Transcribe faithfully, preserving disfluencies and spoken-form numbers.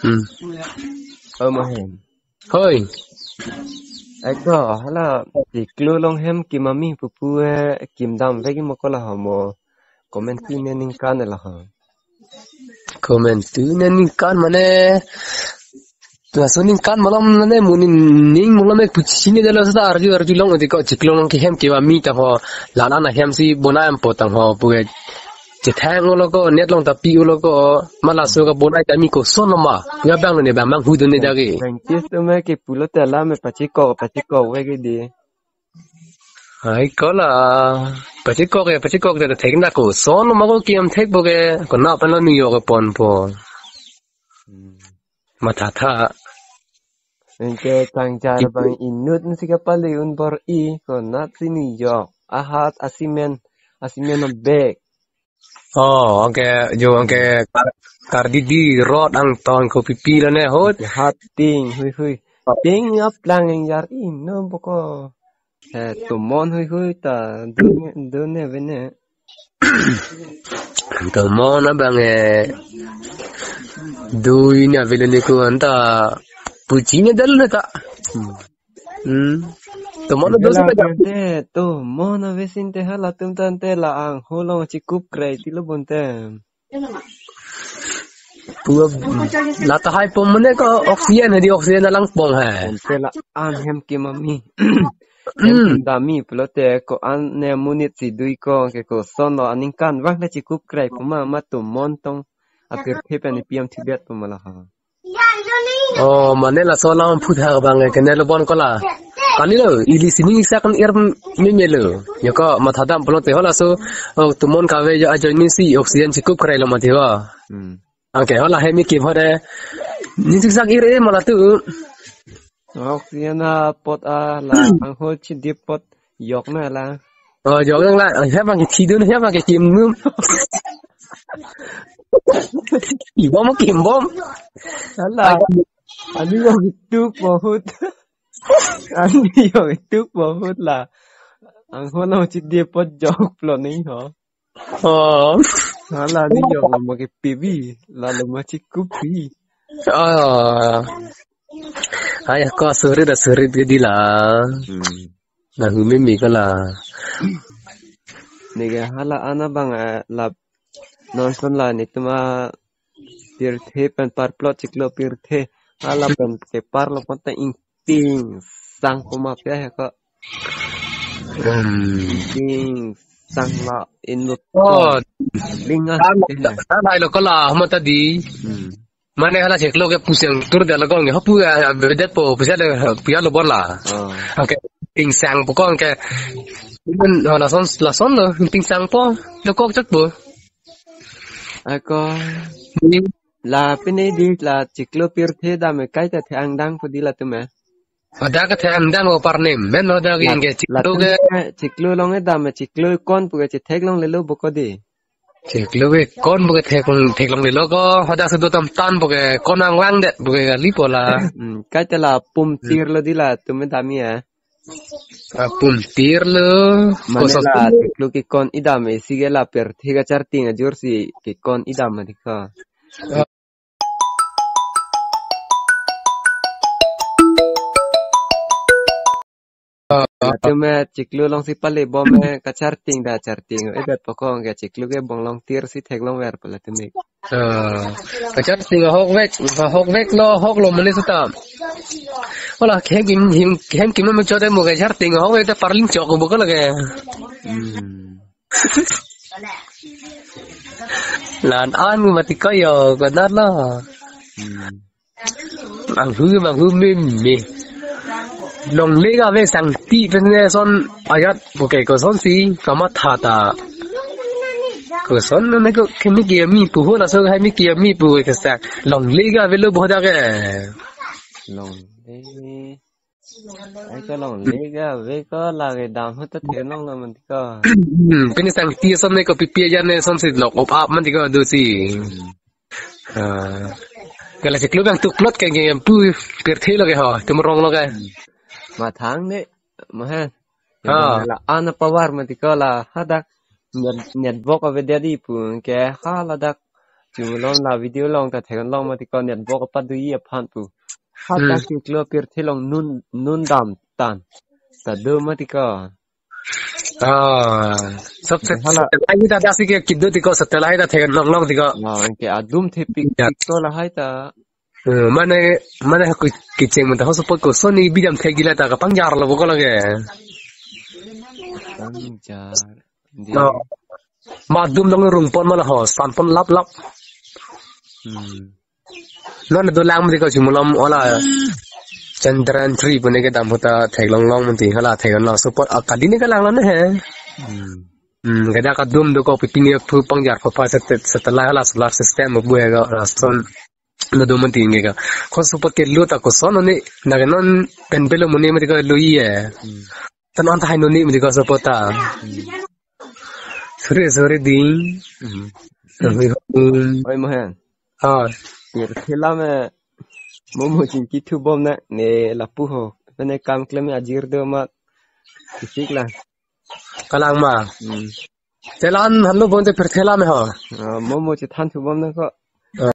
Hmm. Oh, mahem. Hoi. Eko, hala, chiklo along hem kim ami pupu, eh, kim damvek mo ko la ho mo. Komantu ne ningkan la ho. Komantu ne ningkan mane, laso ningkan malom mane, mo ning malom ek puchini delo sa arju arjulong, odi ko chiklo along ke hem kim ami ta ho, la-an ahem si bonai dampo tang ho, pu ke chethang lo ko, net along ta pi lo ko, ma laso kebonai ta mi koson ma, ya bang ne bang manghu dun ne dagi. Scientist atum ke pulote la me pachikok, pachikokvek ke di. Ai ko la, pachikok ya, pachikok ta thek na koson ma ko kim thekpo ke, ko na pen lo New York ponpo. Hmm. Matha tha. Anke changchar bang inut si kapale un bor-i, ko nat si New York. Ahat asimen, asimen bag. Oh, anke jo anke kar, kardidi rot angton ko pipi lo ne hot. Hat ting, hui hui. Ting aplang ingjar inom boko. Eh, tomon hui hui ta, done, done vene. Tomon abang eh, dui na vele ni ko anta, puchini dal na ta. Hmm. Hmm. Tomon do sa ta. Te, tomon avesin te halatum tangte la angho along chikup krai ti lo bonte. Pua la tahai pom mane ko oxygen hadi oxygen alang pong hai. Bonte la-an hem kim ami. Hem Hmm. kim dam mi pulote ko-an ne monit si dui ko ke koson lo aningkanvang le chikup krai pu ma ma tomon tong apirthe pen pi am thibet pu ma la ha. Oh, mane laso alam phutha bang ke ne lo bon ko la. Kali lo, ili sining isak kan ir mi melo. Yo ko matha dam pulote ho laso, oh, tomon kave yo ajoine si oxygen chikup krai lo mati ho. Hmm. Anke ho la hem kim ho de. Ning isak ir e ma la tu. Oxygen apot a la angho chidi apot yok na la. Oh, yok na la. Hem bang ke thi dun, hem bang ke kim num. Ibom kim bom. Hala. Ani yok itu pohut. Ani yok itu pohut la. Angho along chidi apot yok plo ni ho. Oh. Hala ni yok la ma ke pibi. Lalu ma chikup pi. Oh. Ayah ko surit da surit ke di la. Hmm. Na humi mi ko la. Neke hala ana bang, eh, lap non son la netum apirthe pen parplot chiklo pirthe. Hala pen ke parlo pon ta ingting sang puma pya ya ko. Hmm. Ingting sang la inut. Oh. Linga. Tan, tan hai lo ko la, hama ta di. Hmm. Mane hala chiklo ke pusang tur dia lagong ya, hapu ya, ya, bedet po, pusa le, puya lo bola. Oh. Anke, ting sang po ko anke. Iben, oh, lason, lason lo, ting sang po, lo kok chot po. Ako, Hmm. la pine di la chiklo pirthe dam e kaita the angdang po di latum e. Ada ke the angdang o parnem, men ada ke La, anke chiklo latum ke. e chiklo along e dam e chiklo kon po ke chethek longle lo boko di. Chiklo ke kon po ke thek, theklongle lo ko, hadak si do tam tan po ke kon angwang det po ke kali po la. Hmm, kaita la pum tir lo di latum e dam ya. Ah, pum tir lo. Mane koso la pum. Chiklo ke kon idam e si ke la pirthe kacharting ajor si ke kon idam ma di ko. Ah. Latum e chiklo along si pale bom e kacharting da charting. E bet pokong ke chiklo ke bong long tir si theklong ver pala tum e. Ah, kacharting ahok vek, ahok vek lo, ahok lo mane sutam. Wala, hem kim, hem, hem kim mo chote mo kacharting ahok vek ta parling chok bo ko lage. Hmm. Lan an mati ko yo, ko dar lo. Hmm. Manghu, manghu meme. Longle kave sangti pen ne son ajat po ke koson si kamatha ta. Koson ne ko kimi kimi pu ho laso hai kimi kimi pu ke sa. Longle kave lo boda ke. Longle. Ai ko longle kave ko lage dam ho ta thir nong lo mati ko. Hmm, pini sangti son ne ko pipi ajan ne son si lok op ap mati ko do si. Hmm. Ah. Kala chiklo bang tuklot ke ke pu pirthe lo ke ho, tum rong lo ke. Mathang ne, maha. Ah. La ana power mati ko la hadak net, network ave dia di pu ke ha ladak Chimulom la video along ta theklong mati ko, network apa do-i aphan pu. Hata Hmm. kiklo pirthe along nun, nun dam tan. Ta do mati ko. Ah, sab se Hala. Satellite ta dasi ke kido tiko, satellite ta theklong long tiko. Ah, anke adum thepik Ya. Tiko lahai ta. Eh, mane, mane aku kecheng menta ho support ko Sony bidam thek gila ta kapangjar lo bokol lage. Pangjar. Di. No. Ma adum dong rung pon mala ho, san pon lap lap. Hmm. Non do lang mati ko Chimulom ola Chandrayaan three pune kedam ahut ta theklong long mati hala theklong long support akadi ne kelang lo ne he. Hmm. Hmm, kada kadum do ko pipini thu pangjar pho pa sat-, satellite hala solar system bu he ko rason. Lo do mati nge ka. Ko support ke lo ta ko son ne na ke non pen pelo muni mati ko lo ye. Hmm. Tan on ta hai noni mati ko support ta. Hmm. Sorry, sorry, ding. Hmm. Sorry, hmm. Oi, Mohen. Ah. Pirthe alam me. Momo chingki thu bom na ne lapu ho. Pene kam klem ajir do mat. Kisik la. Kalang ma. Hmm. Telan halo bon te pirthe alam me ho. Ah, momo chethan thu bom na ko.